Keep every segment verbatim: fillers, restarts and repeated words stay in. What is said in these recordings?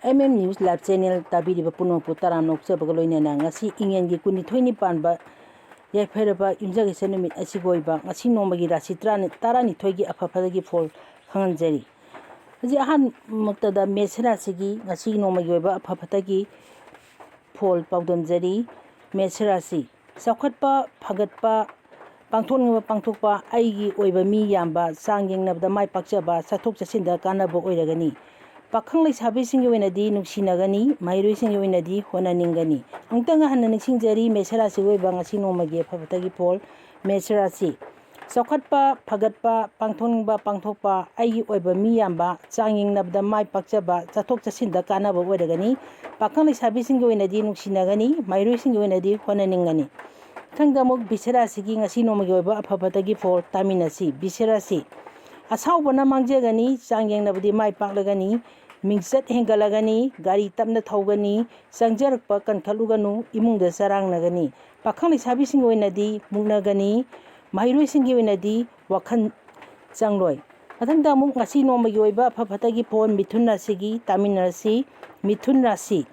M M news live channel ꯇꯥꯕꯤꯔꯤꯕ ꯄꯨꯝꯅꯃꯛꯄꯨ ꯇꯔꯥꯝꯅ ꯑꯣꯛꯆꯕꯒ ꯂꯣꯏꯅꯅ ꯉꯁꯤ ꯏꯉꯦꯟꯒꯤ ꯀꯨꯟꯅꯤꯊꯣꯏꯅꯤ ꯄꯥꯟꯕ ꯌꯥꯏꯐꯔꯕ ꯌꯨꯝꯖꯀꯩꯁ ꯅꯨꯃꯤꯠ ꯑꯁꯤꯒꯤ ꯑꯣꯏꯕ ꯉꯁꯤ ꯅꯣꯡꯃꯒꯤ ꯔꯥꯁꯤ ꯇꯔꯥꯅꯤ-, ꯇꯔꯥꯅꯤꯊꯣꯏꯒꯤ ꯑꯐ ꯐꯠꯇꯒꯤ ꯐꯣꯜ ꯈꯪꯍꯟꯖꯔꯤ꯫ ꯍꯧꯖꯤꯛ ꯑꯍꯥꯟꯕꯃꯛꯇꯗ ꯃꯦꯁ ꯔꯥꯁꯤꯒꯤ ꯉꯁꯤ ꯅꯣꯡꯃꯒꯤ ꯑꯣꯏꯕ ꯑꯐ ꯐꯠꯇꯒꯤ ꯐꯣꯜ ꯄꯥꯎꯗꯝꯖꯔꯤ꯫ ꯃꯦꯁ ꯔꯥꯁꯤ ꯆꯥꯎꯈꯠꯄ, ꯐꯒꯠꯄ, ꯄꯥꯡꯊꯣꯛꯅꯤꯡꯕ ꯄꯥꯡꯊꯣꯛꯄ, ꯑꯩꯒꯤ ꯑꯣꯏꯕ ꯃꯤ ꯌꯥꯝꯕ, ꯆꯥꯡ ꯌꯦꯡꯅꯕꯗ ꯃꯥꯏ ꯄꯥꯛꯆꯕ, ꯆꯠꯊꯣꯛ ꯆꯠꯁꯤꯟꯗ ꯀꯥꯟꯅꯕ ꯑꯣꯏꯔꯒꯅꯤ꯫ ꯄꯥꯈꯪ ꯂꯩꯁꯥꯕꯤꯁꯤꯡꯒꯤ ꯑꯣꯏꯅꯗꯤ ꯅꯨꯡꯁꯤꯅꯒꯅꯤ, ꯃꯍꯩꯔꯣꯏꯁꯤꯡꯒꯤ ꯑꯣꯏꯅꯗꯤ ꯍꯣꯠꯅꯅꯤꯡꯒꯅꯤ꯫ ꯑꯃꯨꯛꯇꯪꯒ ꯍꯟꯅ ꯅꯤꯡꯁꯤꯡꯖꯔꯤ, ꯃꯦꯁ ꯔꯥꯁꯤꯒꯤ ꯑꯣꯏꯕ ꯉꯁꯤ ꯅꯣꯡꯃꯒꯤ ꯑꯐ ꯐꯠꯇꯒꯤ ꯐꯣꯜ꯫ ꯃꯦꯁ ꯔꯥꯁꯤ ꯆꯥꯎꯈꯠꯄ, ꯐꯒꯠꯄ, ꯄꯥꯡꯊꯣꯛꯅꯤꯡꯕ ꯄꯥꯡꯊꯣꯛꯄ, ꯑꯩꯒꯤ ꯑꯣꯏꯕ ꯃꯤ ꯌꯥꯝꯕ, ꯆꯥꯡ ꯌꯦꯡꯅꯕꯗ ꯃꯥꯏ ꯄꯥꯛꯆꯕ, ꯆꯠꯊꯣꯛ ꯆꯠꯁꯤꯟꯗ ꯀꯥꯟꯅꯕ ꯑꯣꯏꯔꯒꯅꯤ꯫ ꯄꯥꯈꯪ ꯂꯩꯁꯥꯕꯤꯁꯤꯡꯒꯤ ꯑꯣꯏꯅꯗꯤ ꯅꯨꯡꯁꯤꯅꯒꯅꯤ, ꯃꯍꯩꯔꯣꯏꯁꯤꯡꯒꯤ ꯑꯣꯏꯅꯗꯤ ꯍꯣꯠꯅꯅꯤꯡꯒꯅꯤ꯫ ꯃꯊꯪꯗ ꯑꯃꯨꯛ ꯕꯤꯁꯦ ꯔꯥꯁꯤꯒꯤ ꯉꯁꯤ ꯅꯣꯡꯃꯒꯤ ꯑꯣꯏꯕ ꯑꯐ ꯐꯠꯇꯒꯤ ꯐꯣꯜ ꯇꯥꯃꯤꯟꯅꯁꯤ꯫ ꯕꯤꯁꯦ ꯔꯥꯁꯤ, ꯑꯁꯥꯎꯕꯅ ꯃꯥꯡꯖꯒꯅꯤ, ꯆꯥꯡ ꯌꯦꯡꯅꯕꯗꯤ ꯃꯥꯏ ꯄꯥꯛꯂꯒꯅꯤ, ꯃꯤꯡꯆꯠ ꯍꯦꯟꯒꯠꯂꯒꯅꯤ, ꯒꯥꯔꯤ ꯇꯞꯅ ꯊꯧꯒꯅꯤ, ꯆꯪꯖꯔꯛꯄ ꯀꯟꯈꯠꯂꯨꯒꯅꯨ, ꯏꯃꯨꯡꯗ ꯆꯔꯥꯡꯅꯒꯅꯤ꯫ ꯄꯥꯈꯪ ꯂꯩꯁꯥꯕꯤꯁꯤꯡꯒꯤ ꯑꯣꯏꯅꯗꯤ ꯃꯨꯛꯅꯒꯅꯤ, ꯃꯍꯩꯔꯣꯏꯁꯤꯡꯒꯤ ꯑꯣꯏꯅꯗꯤ ꯋꯥꯈꯜ ꯆꯪꯂꯣꯏ꯫ ꯃꯊꯪꯗ ꯑꯃꯨꯛ ꯉꯁꯤ ꯅꯣꯡꯃꯒꯤ ꯑꯣꯏꯕ ꯑꯐ ꯐꯠꯇꯒꯤ ꯐꯣꯜ ꯃꯤꯊꯨꯟ ꯔꯥꯁꯤꯒꯤ ꯇꯥꯃꯤꯟꯅꯔꯁꯤ꯫ ꯃꯤꯊꯨꯟ ꯔꯥꯁꯤ,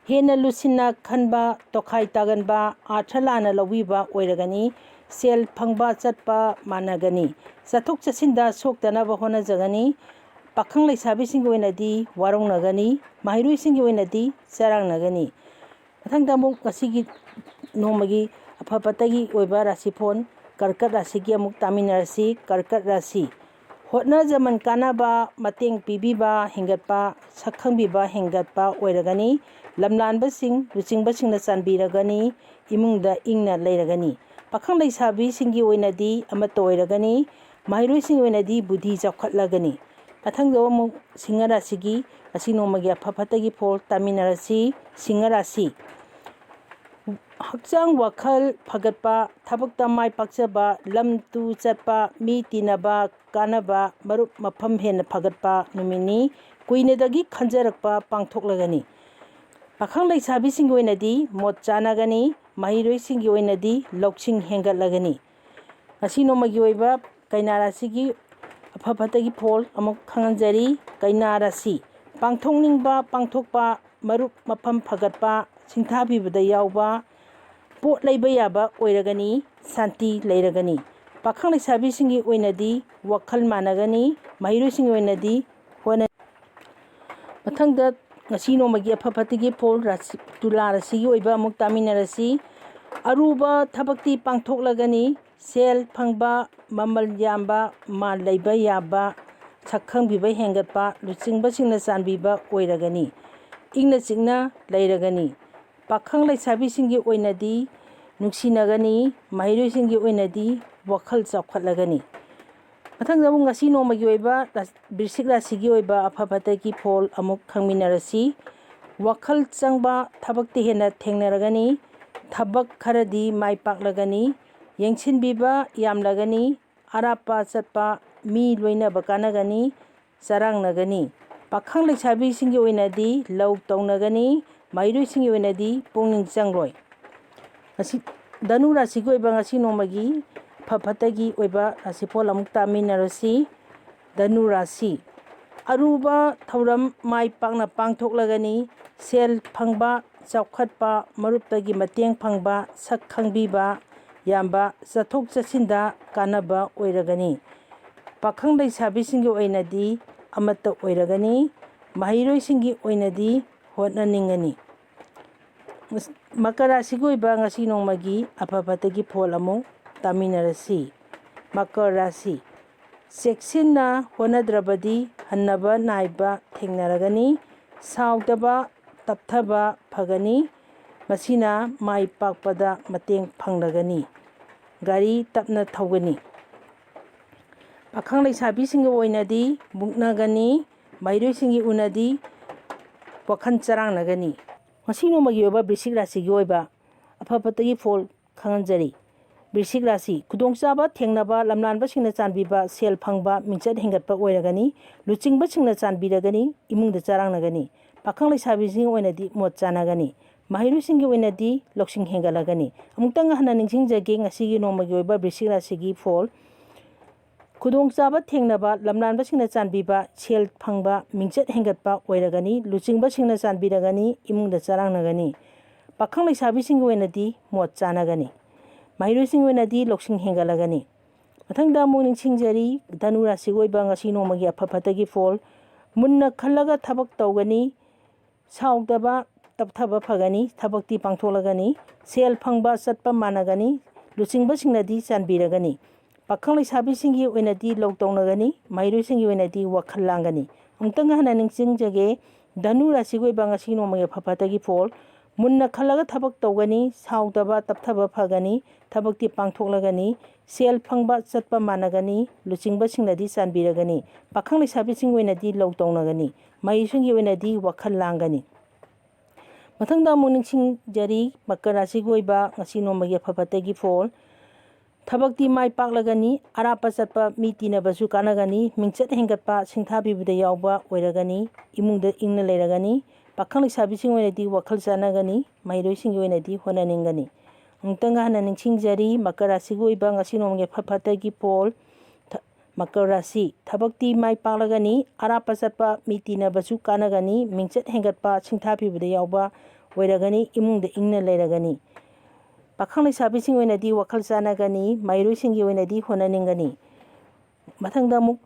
ꯍꯦꯟꯅ ꯂꯨꯁꯤꯟꯅ ꯈꯟꯕ, ꯇꯣꯈꯥꯏ ꯇꯥꯒꯟꯕ, ꯑꯥꯔꯊ ꯂꯥꯟꯅ ꯂꯧꯕꯤꯕ ꯑꯣꯏꯔꯒꯅꯤ꯫ ꯁꯦꯜ ꯐꯪꯕ ꯆꯠꯄ ꯃꯥꯟꯅꯒꯅꯤ꯫ ꯆꯠꯊꯣꯛ ꯆꯠꯁꯤꯟꯗ ꯁꯣꯛꯇꯅꯕ ꯍꯣꯠꯅꯖꯒꯅꯤ꯫ ꯄꯥꯈꯪ ꯂꯩꯁꯥꯕꯤꯁꯤꯡꯒꯤ ꯑꯣꯏꯅꯗꯤ ꯋꯥꯔꯧꯅꯒꯅꯤ꯫ ꯃꯍꯩꯔꯣꯏꯁꯤꯡꯒꯤ ꯑꯣꯏꯅꯗꯤ ꯆꯔꯥꯡꯅꯒꯅꯤ꯫ ꯃꯊꯪꯗ ꯑꯃꯨꯛ ꯉꯁꯤꯒꯤ ꯅꯣꯡꯃꯒꯤ ꯑꯐ ꯐꯠꯇꯒꯤ ꯑꯣꯏꯕ ꯔꯥꯁꯤꯐꯣꯜ ꯀꯔꯀꯠ ꯔꯥꯁꯤꯒꯤ ꯑꯃꯨꯛ ꯇꯥꯃꯤꯟꯅꯔꯁꯤ꯫ ꯀꯔꯀꯠ ꯔꯥꯁꯤ, ꯍꯣꯠꯅꯖꯃꯟ ꯀꯥꯟꯅꯕ, ꯃꯇꯦꯡ ꯄꯤꯕꯤꯕ ꯍꯦꯟꯒꯠꯄ, ꯁꯛ ꯈꯪꯕꯤꯕ ꯍꯦꯟꯒꯠꯄ ꯑꯣꯏꯔꯒꯅꯤ꯫ ꯂꯝꯂꯥꯟꯕꯁꯤꯡ, ꯂꯨꯆꯤꯡꯕꯁꯤꯡꯅ ꯆꯥꯟꯕꯤꯔꯒꯅꯤ꯫ ꯏꯃꯨꯡꯗ ꯏꯪꯅ ꯂꯩꯔꯒꯅꯤ꯫ ꯄꯥꯈꯪ ꯂꯩꯁꯥꯕꯤꯁꯤꯡꯒꯤ ꯑꯣꯏꯅꯗꯤ ꯑꯃꯠꯇ ꯑꯣꯏꯔꯒꯅꯤ꯫ ꯃꯍꯩꯔꯣꯏꯁꯤꯡꯒꯤ ꯑꯣꯏꯅꯗꯤ ꯕꯨꯙꯤ ꯆꯥꯎꯈꯠꯂꯒꯅꯤ꯫ ꯃꯊꯪꯗ ꯑꯃꯨꯛ ꯁꯤꯡꯍ ꯔꯥꯁꯤꯒꯤ ꯉꯁꯤ ꯅꯣꯡꯃꯒꯤ ꯑꯐ ꯐꯠꯇꯒꯤ ꯐꯣꯜ ꯇꯥꯃꯤꯟꯅꯔꯁꯤ꯫ ꯁꯤꯡꯍ ꯔꯥꯁꯤ, ꯍꯛꯆꯥꯡ ꯋꯥꯈꯜ ꯐꯒꯠꯄ, ꯊꯕꯛꯇ ꯃꯥꯏ ꯄꯥꯛꯆꯕ, ꯂꯝ ꯇꯨ ꯆꯠꯄ, ꯃꯤ ꯇꯤꯟꯅꯕ, ꯀꯥꯟꯅꯕ, ꯃꯔꯨꯞ ꯃꯐꯝ ꯍꯦꯟꯅ ꯐꯒꯠꯄ ꯅꯨꯃꯤꯠꯅꯤ꯫ ꯀꯨꯏꯅꯗꯒꯤ ꯈꯟꯖꯔꯛꯄ ꯄꯥꯡꯊꯣꯛꯂꯒꯅꯤ꯫ ꯄꯥꯈꯪ ꯂꯩꯁꯥꯕꯤꯁꯤꯡꯒꯤ ꯑꯣꯏꯅꯗꯤ ꯃꯣꯠ ꯆꯥꯟꯅꯒꯅꯤ, ꯃꯍꯩꯔꯣꯏꯁꯤꯡꯒꯤ ꯑꯣꯏꯅꯗꯤ ꯂꯧꯁꯤꯡ ꯍꯦꯟꯒꯠꯂꯒꯅꯤ꯫ ꯉꯁꯤ ꯅꯣꯡꯃꯒꯤ ꯑꯣꯏꯕ ꯀꯩꯅꯥ ꯔꯥꯁꯤꯒꯤ ꯑꯐ ꯐꯠꯇꯒꯤ ꯐꯣꯜ ꯑꯃꯨꯛ ꯈꯪꯍꯟꯖꯔꯤ꯫ ꯀꯩꯅꯥ ꯔꯥꯁꯤ, ꯄꯥꯡꯊꯣꯛꯅꯤꯡꯕ ꯄꯥꯡꯊꯣꯛꯄ, ꯃꯔꯨꯞ ꯃꯐꯝ ꯐꯒꯠꯄ, ꯁꯤꯡꯊꯥꯕꯤꯕꯗ ꯌꯥꯎꯕ, ꯄꯣꯠ ꯂꯩꯕ ꯌꯥꯕ ꯑꯣꯏꯔꯒꯅꯤ, ꯁꯥꯟꯇꯤ ꯂꯩꯔꯒꯅꯤ꯫ ꯄꯥꯈꯪ ꯂꯩꯁꯥꯕꯤꯁꯤꯡꯒꯤ ꯑꯣꯏꯅꯗꯤ ꯋꯥꯈꯜ ꯃꯥꯟꯅꯒꯅꯤ, ꯃꯍꯩꯔꯣꯏꯁꯤꯡꯒꯤ ꯑꯣꯏꯅꯗꯤ ꯍꯣꯠꯅ ꯃꯊꯪꯗ ꯉꯁꯤ ꯅꯣꯡꯃꯒꯤ ꯑꯐ ꯐꯠꯇꯒꯤ ꯐꯣꯜ ꯔꯥꯁꯤ, ꯇꯨꯂꯥ ꯔꯥꯁꯤꯒꯤ ꯑꯣꯏꯕ ꯑꯃꯨꯛ ꯇꯥꯃꯤꯟꯅꯔꯁꯤ꯫ ꯑꯔꯨꯕ ꯊꯕꯛꯇꯤ ꯄꯥꯡꯊꯣꯛꯂꯒꯅꯤ, ꯁꯦꯜ ꯐꯪꯕ, ꯃꯃꯜ ꯌꯥꯝꯕ, ꯃꯥꯜ ꯂꯩꯕ ꯌꯥꯕ, ꯁꯛ ꯈꯪꯕꯤꯕ ꯍꯦꯟꯒꯠꯄ, ꯂꯨꯆꯤꯡꯕꯁꯤꯡꯅ ꯆꯥꯟꯕꯤꯕ ꯑꯣꯏꯔꯒꯅꯤ꯫ ꯏꯪꯅ ꯆꯤꯛꯅ ꯂꯩꯔꯒꯅꯤ꯫ ꯄꯥꯈꯪ ꯂꯩꯁꯥꯕꯤꯁꯤꯡꯒꯤ ꯑꯣꯏꯅꯗꯤ ꯅꯨꯡꯁꯤꯅꯒꯅꯤ, ꯃꯍꯩꯔꯣꯏꯁꯤꯡꯒꯤ ꯑꯣꯏꯅꯗꯤ ꯋꯥꯈꯜ ꯆꯥꯎꯈꯠꯂꯒꯅꯤ꯫ ꯃꯊꯪꯗ ꯑꯃꯨꯛ ꯉꯁꯤ ꯅꯣꯡꯃꯒꯤ ꯑꯣꯏꯕ ꯔꯥ-, ꯕꯤꯔꯁꯤꯛ ꯔꯥꯁꯤꯒꯤ ꯑꯣꯏꯕ ꯑꯐ ꯐꯠꯇꯒꯤ ꯐꯣꯜ ꯑꯃꯨꯛ ꯈꯪꯃꯤꯟꯅꯔꯁꯤ꯫ ꯋꯥꯈꯜ ꯆꯪꯕ ꯊꯕꯛꯇꯤ ꯍꯦꯟꯅ ꯊꯦꯡꯅꯔꯒꯅꯤ꯫ ꯊꯕꯛ ꯈꯔꯗꯤ ꯃꯥꯏ ꯄꯥꯛꯂꯒꯅꯤ꯫ ꯌꯦꯡꯁꯤꯟꯕꯤꯕ ꯌꯥꯝꯂꯒꯅꯤ꯫ ꯑꯔꯥꯞꯄ ꯆꯠꯄ ꯃꯤ ꯂꯣꯏꯅꯕ ꯀꯥꯟꯅꯒꯅꯤ꯫ ꯆꯔꯥꯡꯅꯒꯅꯤ꯫ ꯄꯥꯈꯪ ꯂꯩꯁꯥꯕꯤꯁꯤꯡꯒꯤ ꯑꯣꯏꯅꯗꯤ ꯂꯧ ꯇꯧꯅꯒꯅꯤ꯫ ꯃꯍꯩꯔꯣꯏꯁꯤꯡꯒꯤ ꯑꯣꯏꯅꯗꯤ ꯄꯨꯛꯅꯤꯡ ꯆꯪꯂꯣꯏ꯫ ꯉꯁꯤ ꯙꯅꯨ ꯔꯥꯁꯤꯒꯤ ꯑꯣꯏꯕ ꯉꯁꯤ ꯅꯣꯡꯃꯒꯤ ꯐ ꯐꯠꯇꯒꯤ ꯑꯣꯏꯕ ꯔꯥꯁꯤꯐꯣꯜ ꯑꯃꯨꯛ ꯇꯥꯃꯤꯟꯅꯔꯁꯤ꯫ ꯙꯅꯨ ꯔꯥꯁꯤ꯫ ꯑꯔꯨꯕ ꯊꯧꯔꯝ ꯃꯥꯏ ꯄꯥꯛꯅ ꯄꯥꯡꯊꯣꯛꯂꯒꯅꯤ꯫ ꯁꯦꯜ ꯐꯪꯕ, ꯆꯥꯎꯈꯠꯄ, ꯃꯔꯨꯞꯇꯒꯤ ꯃꯇꯦꯡ ꯐꯪꯕ, ꯁꯛ ꯈꯪꯕꯤꯕ ꯌꯥꯝꯕ, ꯆꯠꯊꯣꯛ ꯆꯠꯁꯤꯟꯗ ꯀꯥꯟꯅꯕ ꯑꯣꯏꯔꯒꯅꯤ꯫ ꯄꯥꯈꯪ ꯂꯩꯁꯥꯕꯤꯁꯤꯡꯒꯤ ꯑꯣꯏꯅꯗꯤ ꯑꯃꯠꯇ ꯑꯣꯏꯔꯒꯅꯤ꯫ ꯃꯍꯩꯔꯣꯏꯁꯤꯡꯒꯤ ꯑꯣꯏꯅꯗꯤ ꯍꯣꯠꯅꯅꯤꯡꯒꯅꯤ꯫ ꯃꯀꯔ ꯔꯥꯁꯤꯒꯤ ꯑꯣꯏꯕ ꯉꯁꯤ ꯅꯣꯡꯃꯒꯤ ꯑꯐ ꯐꯠꯇꯒꯤ ꯐꯣꯜ ꯑꯃꯨꯛ ꯇꯥꯃꯤꯟꯅꯔꯁꯤ꯫ ꯃꯀꯔ ꯔꯥꯁꯤ꯫ ꯆꯦꯛꯁꯤꯟꯅ ꯍꯣꯠꯅꯗ꯭ꯔꯕꯗꯤ ꯍꯟꯅꯕ ꯅꯥꯏꯕ ꯊꯦꯡꯅꯔꯒꯅꯤ꯫ ꯁꯥꯎꯗꯕ, ꯇꯞꯊꯕ ꯐꯒꯅꯤ꯫ ꯃꯁꯤꯅ ꯃꯥꯏ ꯄꯥꯛꯄꯗ ꯃꯇꯦꯡ ꯐꯪꯂꯒꯅꯤ꯫ ꯒꯥꯔꯤ ꯇꯞꯅ ꯊꯧꯒꯅꯤ꯫ ꯄꯥꯈꯪ ꯂꯩꯁꯥꯕꯤꯁꯤꯡꯒꯤ ꯑꯣꯏꯅꯗꯤ ꯃꯨꯛꯅꯒꯅꯤ꯫ ꯃꯍꯩꯔꯣꯏꯁꯤꯡꯒꯤ ꯑꯣꯏꯅꯗꯤ ꯋꯥꯈꯜ ꯆꯔꯥꯡꯅꯒꯅꯤ꯫ ꯉꯁꯤ ꯅꯣꯡꯃꯒꯤ ꯑꯣꯏꯕ ꯕꯤꯔꯁꯤꯛ ꯔꯥꯁꯤꯒꯤ ꯑꯣꯏꯕ ꯑꯐ ꯐꯠꯇꯒꯤ ꯐꯣꯜ ꯈꯪꯍꯟꯖꯔꯤ꯫ ꯕꯤꯔꯁꯤꯛ ꯔꯥꯁꯤ, ꯈꯨꯗꯣꯡꯆꯥꯕ ꯊꯦꯡꯅꯕ, ꯂꯝꯂꯥꯟꯕꯁꯤꯡꯅ ꯆꯥꯟꯕꯤꯕ, ꯁꯦꯜ ꯐꯪꯕ, ꯃꯤꯡꯆꯠ ꯍꯦꯟꯒꯠꯄ ꯑꯣꯏꯔꯒꯅꯤ꯫ ꯂꯨꯆꯤꯡꯕꯁꯤꯡꯅ ꯆꯥꯟꯕꯤꯔꯒꯅꯤ, ꯏꯃꯨꯡꯗ ꯆꯔꯥꯡꯅꯒꯅꯤ꯫ ꯄꯥꯈꯪ ꯂꯩꯁꯥꯕꯤꯁꯤꯡꯒꯤ ꯑꯣꯏꯅꯗꯤ ꯃꯣꯠ ꯆꯥꯟꯅꯒꯅꯤ꯫ ꯃꯍꯩꯔꯣꯏꯁꯤꯡꯒꯤ ꯑꯣꯏꯅꯗꯤ ꯂꯧꯁꯤꯡ ꯍꯦꯟꯒꯠꯂꯒꯅꯤ꯫ ꯑꯃꯨꯛꯇꯪ ꯍꯟꯅ ꯅꯤꯡꯁꯤꯡꯖꯒꯦ ꯉꯁꯤꯒꯤ ꯅꯣꯡꯃꯒꯤ ꯑꯣꯏꯕ ꯕꯤꯔꯁꯤꯛ ꯔꯥꯁꯤꯒꯤ ꯐꯣꯜ꯫ ꯈꯨꯗꯣꯡꯆꯥꯕ ꯊꯦꯡꯅꯕ ꯂꯝꯂꯥꯟꯕꯁꯤꯡꯅ ꯆꯥꯟꯕꯤꯕ ꯁꯦꯜ ꯐꯪꯕ ꯃꯤꯡꯆꯠ ꯍꯦꯟꯒꯠꯄ ꯑꯣꯏꯔꯒꯅꯤ꯫ ꯂꯨꯆꯤꯡꯕꯁꯤꯡꯅ ꯆꯥꯟꯕꯤꯔꯒꯅꯤ꯫ ꯏꯃꯨꯡꯗ ꯆꯔꯥꯡꯅꯒꯅꯤ꯫ ꯄꯥꯈꯪ ꯂꯩꯁꯥꯕꯤꯁꯤꯡꯒꯤ ꯑꯣꯏꯅꯗꯤ ꯃꯣꯠ ꯆꯥꯟꯅꯒꯅꯤ꯫ ꯃꯍꯩꯔꯣꯏꯁꯤꯡꯒꯤ ꯑꯣꯏꯅꯗꯤ ꯂꯧꯁꯤꯡ ꯍꯦꯟꯒꯠꯂꯒꯅꯤ꯫ ꯃꯊꯪꯗ ꯑꯃꯨꯛ ꯅꯤꯡꯁꯤꯡꯖꯔꯤ, ꯙꯅꯨ ꯔꯥꯁꯤꯒꯤ ꯑꯣꯏꯕ ꯉꯁꯤ ꯅꯣꯡꯃꯒꯤ ꯑꯐ ꯐꯠꯇꯒꯤ ꯐꯣꯜ꯫ ꯃꯨꯟꯅ ꯈꯜꯂꯒ ꯊꯕꯛ ꯇꯧꯒꯅꯤ꯫ ꯁꯥꯎꯗꯕ ꯇꯞꯊꯕ ꯐꯒꯅꯤ꯫ ꯊꯕꯛꯇꯤ ꯄꯥꯡꯊꯣꯛꯂꯒꯅꯤ꯫ ꯁꯦꯜ ꯐꯪꯕ ꯆꯠꯄ ꯃꯥꯟꯅꯒꯅꯤ꯫ ꯂꯨꯆꯤꯡꯕꯁꯤꯡꯅꯗꯤ ꯆꯥꯟꯕꯤꯔꯒꯅꯤ꯫ ꯄꯥꯈꯪ ꯂꯩꯁꯥꯕꯤꯁꯤꯡꯒꯤ ꯑꯣꯏꯅꯗꯤ ꯂꯧ ꯇꯧꯅꯒꯅꯤ꯫ ꯃꯍꯩꯔꯣꯏꯁꯤꯡꯒꯤ ꯑꯣꯏꯅꯗꯤ ꯋꯥꯈꯜ ꯂꯥꯡꯒꯅꯤ꯫ ꯑꯃꯨꯛꯇꯪ ꯍꯟꯅ ꯅꯤꯡꯁꯤꯡꯖꯒꯦ, ꯙꯅꯨ ꯔꯥꯁꯤꯒꯤ ꯑꯣꯏꯕ ꯉꯁꯤ ꯅꯣꯡꯃꯒꯤ ꯑꯐ ꯐꯠꯇꯒꯤ ꯐꯣꯜ꯫ ꯃꯨꯟꯅ ꯈꯜꯂꯒ ꯊꯕꯛ ꯇꯧꯒꯅꯤ꯫ ꯁꯥꯎꯗꯕ ꯇꯞꯊꯕ ꯐꯒꯅꯤ꯫ ꯊꯕꯛꯇꯤ ꯄꯥꯡꯊꯣꯛꯂꯒꯅꯤ꯫ ꯁꯦꯜ ꯐꯪꯕ ꯆꯠꯄ ꯃꯥꯟꯅꯒꯅꯤ꯫ ꯂꯨꯆꯤꯡꯕꯁꯤꯡꯅꯗꯤ ꯆꯥꯟꯕꯤꯔꯒꯅꯤ꯫ ꯄꯥꯈꯪ ꯂꯩꯁꯥꯕꯤꯁꯤꯡꯒꯤ ꯑꯣꯏꯅꯗꯤ ꯂꯧ ꯇꯧꯅꯒꯅꯤ꯫ ꯃꯍꯩꯁꯤꯡꯒꯤ ꯑꯣꯏꯅꯗꯤ ꯋꯥꯈꯜ ꯂꯥꯡꯒꯅꯤ꯫ ꯃꯊꯪꯗ ꯑꯃꯨꯛ ꯅꯤꯡꯁꯤꯡꯖꯔꯤ, ꯃꯀꯔ ꯔꯥꯁꯤꯒꯤ ꯑꯣꯏꯕ ꯉꯁꯤ ꯅꯣꯡꯃꯒꯤ ꯑꯐ ꯐꯠꯇꯒꯤ ꯐꯣꯜ꯫ ꯊꯕꯛꯇꯤ ꯃꯥꯏ ꯄꯥꯛꯂꯒꯅꯤ꯫ ꯑꯔꯥꯞꯄ ꯆꯠꯄ ꯃꯤ ꯇꯤꯟꯅꯕꯁꯨ ꯀꯥꯟꯅꯒꯅꯤ꯫ ꯃꯤꯡꯆꯠ ꯍꯦꯟꯒꯠꯄ ꯁꯤꯡꯊꯥꯕꯤꯕꯗ ꯌꯥꯎꯕ ꯑꯣꯏꯔꯒꯅꯤ꯫ ꯏꯃꯨꯡꯗ ꯏꯪꯅ ꯂꯩꯔꯒꯅꯤ꯫ ꯄꯥꯈꯪ ꯂꯩꯁꯥꯕꯤꯁꯤꯡꯒꯤ ꯑꯣꯏꯅꯗꯤ ꯋꯥꯈꯜ ꯆꯥꯟꯅꯒꯅꯤ꯫ ꯃꯍꯩꯔꯣꯏꯁꯤꯡꯒꯤ ꯑꯣꯏꯅꯗꯤ ꯍꯣꯠꯅꯅꯤꯡꯒꯅꯤ꯫ ꯑꯃꯨꯛꯇꯪꯒ ꯍꯟꯅ ꯅꯤꯡꯁꯤꯡꯖꯔꯤ, ꯃꯀꯔ ꯔꯥꯁꯤꯒꯤ ꯑꯣꯏꯕ ꯉꯁꯤ ꯅꯣꯡꯃꯒꯤ ꯑꯐ ꯐꯠꯇꯒꯤ ꯐꯣꯜ꯫ ꯊ-, ꯃꯀꯔ ꯔꯥꯁꯤ, ꯊꯕꯛꯇꯤ ꯃꯥꯏ ꯄꯥꯛꯂꯒꯅꯤ꯫ ꯑꯔꯥꯞꯄ ꯆꯠꯄ ꯃꯤ ꯇꯤꯟꯅꯕꯁꯨ ꯀꯥꯟꯅꯒꯅꯤ꯫ ꯃꯤꯡꯆꯠ ꯍꯦꯟꯒꯠꯄ ꯁꯤꯡꯊꯥꯕꯤꯕꯗ ꯌꯥꯎꯕ ꯑꯣꯏꯔꯒꯅꯤ꯫ ꯏꯃꯨꯡꯗ ꯏꯪꯅ ꯂꯩꯔꯒꯅꯤ꯫ ꯄꯥꯈꯪ ꯂꯩꯁꯥꯕꯤꯁꯤꯡꯒꯤ ꯑꯣꯏꯅꯗꯤ ꯋꯥꯈꯜ ꯆꯥꯟꯅꯒꯅꯤ꯫ ꯃꯍꯩꯔꯣꯏꯁꯤꯡꯒꯤ ꯑꯣꯏꯅꯗꯤ ꯍꯣꯠꯅꯅꯤꯡꯒꯅꯤ꯫ ꯃꯊꯪꯗ ꯑꯃꯨꯛ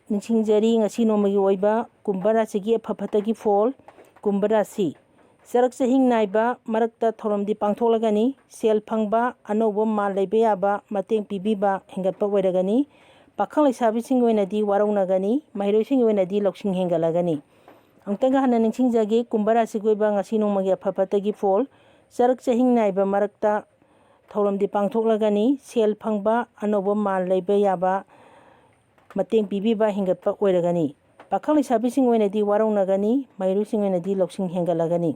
ꯅꯤꯡꯁꯤꯡꯖꯔꯤ, ꯉꯁꯤ ꯅꯣꯡꯃꯒꯤ ꯑꯣꯏꯕ ꯀꯨꯝꯚ ꯔꯥꯁꯤꯒꯤ ꯑꯐ ꯐꯠꯇꯒꯤ ꯐꯣꯜ꯫ ꯀꯨꯝꯚ ꯔꯥꯁꯤ, ꯆꯔꯛ ꯆꯍꯤꯡ ꯅꯥꯏꯕ ꯃꯔꯛꯇ ꯊꯧꯔꯝꯗꯤ ꯄꯥꯡꯊꯣꯛꯂꯒꯅꯤ꯫ ꯁꯦꯜ ꯐꯪꯕ, ꯑꯅꯧꯕ ꯃꯥꯜ ꯂꯩꯕ ꯌꯥꯕ, ꯃꯇꯦꯡ ꯄꯤꯕꯤꯕ ꯍꯦꯟꯒꯠꯄ ꯑꯣꯏꯔꯒꯅꯤ꯫ ꯄꯥꯈꯪ ꯂꯩꯁꯥꯕꯤꯁꯤꯡꯒꯤ ꯑꯣꯏꯅꯗꯤ ꯋꯥꯔꯧꯅꯒꯅꯤ꯫ ꯃꯍꯩꯔꯣꯏꯁꯤꯡꯒꯤ ꯑꯣꯏꯅꯗꯤ ꯂꯧꯁꯤꯡ ꯍꯦꯟꯒꯠꯂꯒꯅꯤ꯫ ꯑꯃꯨꯛꯇꯪꯒ ꯍꯟꯅ ꯅꯤꯡꯁꯤꯡꯖꯒꯦ, ꯀꯨꯝꯚ ꯔꯥꯁꯤꯒꯤ ꯑꯣꯏꯕ ꯉꯁꯤ ꯅꯣꯡꯃꯒꯤ ꯑꯐ ꯐꯠꯇꯒꯤ ꯐꯣꯜ꯫ ꯆꯔꯛ ꯆꯍꯤꯡ ꯅꯥꯏꯕ ꯃꯔꯛꯇ ꯊꯧꯔꯝꯗꯤ ꯄꯥꯡꯊꯣꯛꯂꯒꯅꯤ꯫ ꯁꯦꯜ ꯐꯪꯕ, ꯑꯅꯧꯕ ꯃꯥꯜ ꯂꯩꯕ ꯌꯥꯕ, ꯃꯇꯦꯡ ꯄꯤꯕꯤꯕ ꯍꯦꯟꯒꯠꯄ ꯑꯣꯏꯔꯒꯅꯤ꯫ ꯄꯥꯈꯪ ꯂꯩꯁꯥꯕꯤꯁꯤꯡ ꯑꯣꯏꯅꯗꯤ ꯋꯥꯔꯧꯅꯒꯅꯤ꯫ ꯃꯍꯩꯔꯣꯏꯁꯤꯡ ꯑꯣꯏꯅꯗꯤ ꯂꯧꯁꯤꯡ ꯍꯦꯟꯒꯠꯂꯒꯅꯤ꯫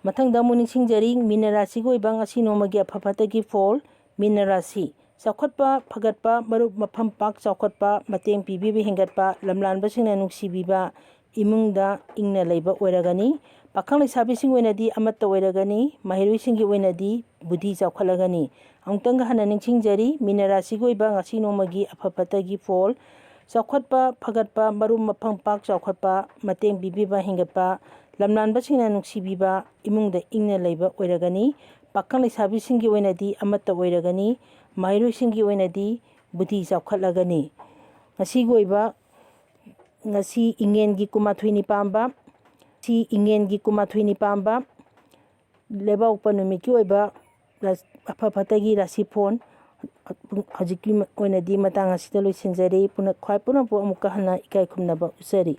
ꯃꯊꯪꯗ ꯑꯃꯨꯛ ꯅꯤꯡꯁꯤꯡꯖꯔꯤ, ꯃꯤꯅ ꯔꯥꯁꯤꯒꯤ ꯑꯣꯏꯕ ꯉꯁꯤ ꯅꯣꯡꯃꯒꯤ ꯑꯐ ꯐꯠꯇꯒꯤ ꯐꯣꯜ꯫ ꯃꯤꯅ ꯔꯥꯁꯤ, ꯆꯥꯎꯈꯠꯄ ꯐꯒꯠꯄ, ꯃꯔꯨꯞ ꯃꯐꯝ ꯄꯥꯛ ꯆꯥꯎꯈꯠꯄ, ꯃꯇꯦꯡ ꯄꯤꯕꯤꯕ ꯍꯦꯟꯒꯠꯄ, ꯂꯝꯂꯥꯟꯕꯁꯤꯡꯅ ꯅꯨꯡꯁꯤꯕꯤꯕ, ꯏꯃꯨꯡꯗ ꯏꯪꯅ ꯂꯩꯕ ꯑꯣꯏꯔꯒꯅꯤ꯫ ꯄꯥꯈꯪ ꯂꯩꯁꯥꯕꯤꯁꯤꯡꯒꯤ ꯑꯣꯏꯅꯗꯤ ꯑꯃꯠꯇ ꯑꯣꯏꯔꯒꯅꯤ꯫ ꯃꯍꯩꯔꯣꯏꯁꯤꯡꯒꯤ ꯑꯣꯏꯅꯗꯤ ꯕꯨꯙꯤ ꯆꯥꯎꯈꯠꯂꯒꯅꯤ꯫ ꯑꯃꯨꯛꯇꯪꯒ ꯍꯟꯅ ꯅꯤꯡꯁꯤꯡꯖꯔꯤ, ꯃꯤꯅ ꯔꯥꯁꯤꯒꯤ ꯑꯣꯏꯕ ꯉꯁꯤ ꯅꯣꯡꯃꯒꯤ ꯑꯐ ꯐꯠꯇꯒꯤ ꯐꯣꯜ꯫ ꯆꯥꯎꯈꯠꯄ, ꯐꯒꯠꯄ, ꯃꯔꯨꯝ ꯃꯄꯪ ꯄꯥꯛ ꯆꯥꯎꯈꯠꯄ, ꯃꯇꯦꯡ ꯄꯤꯕꯤꯕ ꯍꯦꯟꯒꯠꯄ, ꯂꯝꯂꯥꯟꯕꯁꯤꯡꯅ ꯅꯨꯡꯁꯤꯕꯤꯕ, ꯏꯃꯨꯡꯗ ꯏꯪꯅ ꯂꯩꯕ ꯑꯣꯏꯔꯒꯅꯤ꯫ ꯄꯥꯈꯪ ꯂꯩꯁꯥꯕꯤꯁꯤꯡꯒꯤ ꯑꯣꯏꯅꯗꯤ ꯑꯃꯠꯇ ꯑꯣꯏꯔꯒꯅꯤ꯫ ꯃꯍꯩꯔꯣꯏꯁꯤꯡꯒꯤ ꯑꯣꯏꯅꯗꯤ ꯕꯨꯙꯤ ꯆꯥꯎꯈꯠꯂꯒꯅꯤ꯫ ꯉꯁꯤꯒꯤ ꯑꯣꯏꯕ, ꯉꯁꯤ ꯏꯉꯦꯟꯒꯤ ꯀꯨꯟꯃꯥꯊꯣꯏꯅꯤ ꯄꯥꯟꯕ, ꯉꯁꯤ ꯏꯉꯦꯟꯒꯤ ꯀꯨꯟꯃꯥꯊꯣꯏꯅꯤ ꯄꯥꯟꯕ ꯂꯩꯕꯥꯛꯄꯣꯛꯄ ꯅꯨꯃꯤꯠꯀꯤ ꯑꯣꯏꯕ ꯔꯥ-, ꯑꯐ ꯐꯠꯇꯒꯤ ꯔꯥꯁꯤ ꯐꯣꯟ ꯍꯧꯖꯤꯛꯀꯤ ꯑꯣꯏꯅꯗꯤ ꯃꯇꯥꯡ ꯑꯁꯤꯗ ꯂꯣꯏꯁꯤꯟꯖꯔꯤ꯫ ꯄꯨꯅ-, ꯈ꯭ꯋꯥꯏ ꯄꯨꯝꯅꯃꯛꯄꯨ ꯑꯃꯨꯛꯀ ꯍꯟꯅ ꯏꯀꯥꯏ ꯈꯨꯝꯅꯕ ꯎꯠꯆꯔꯤ꯫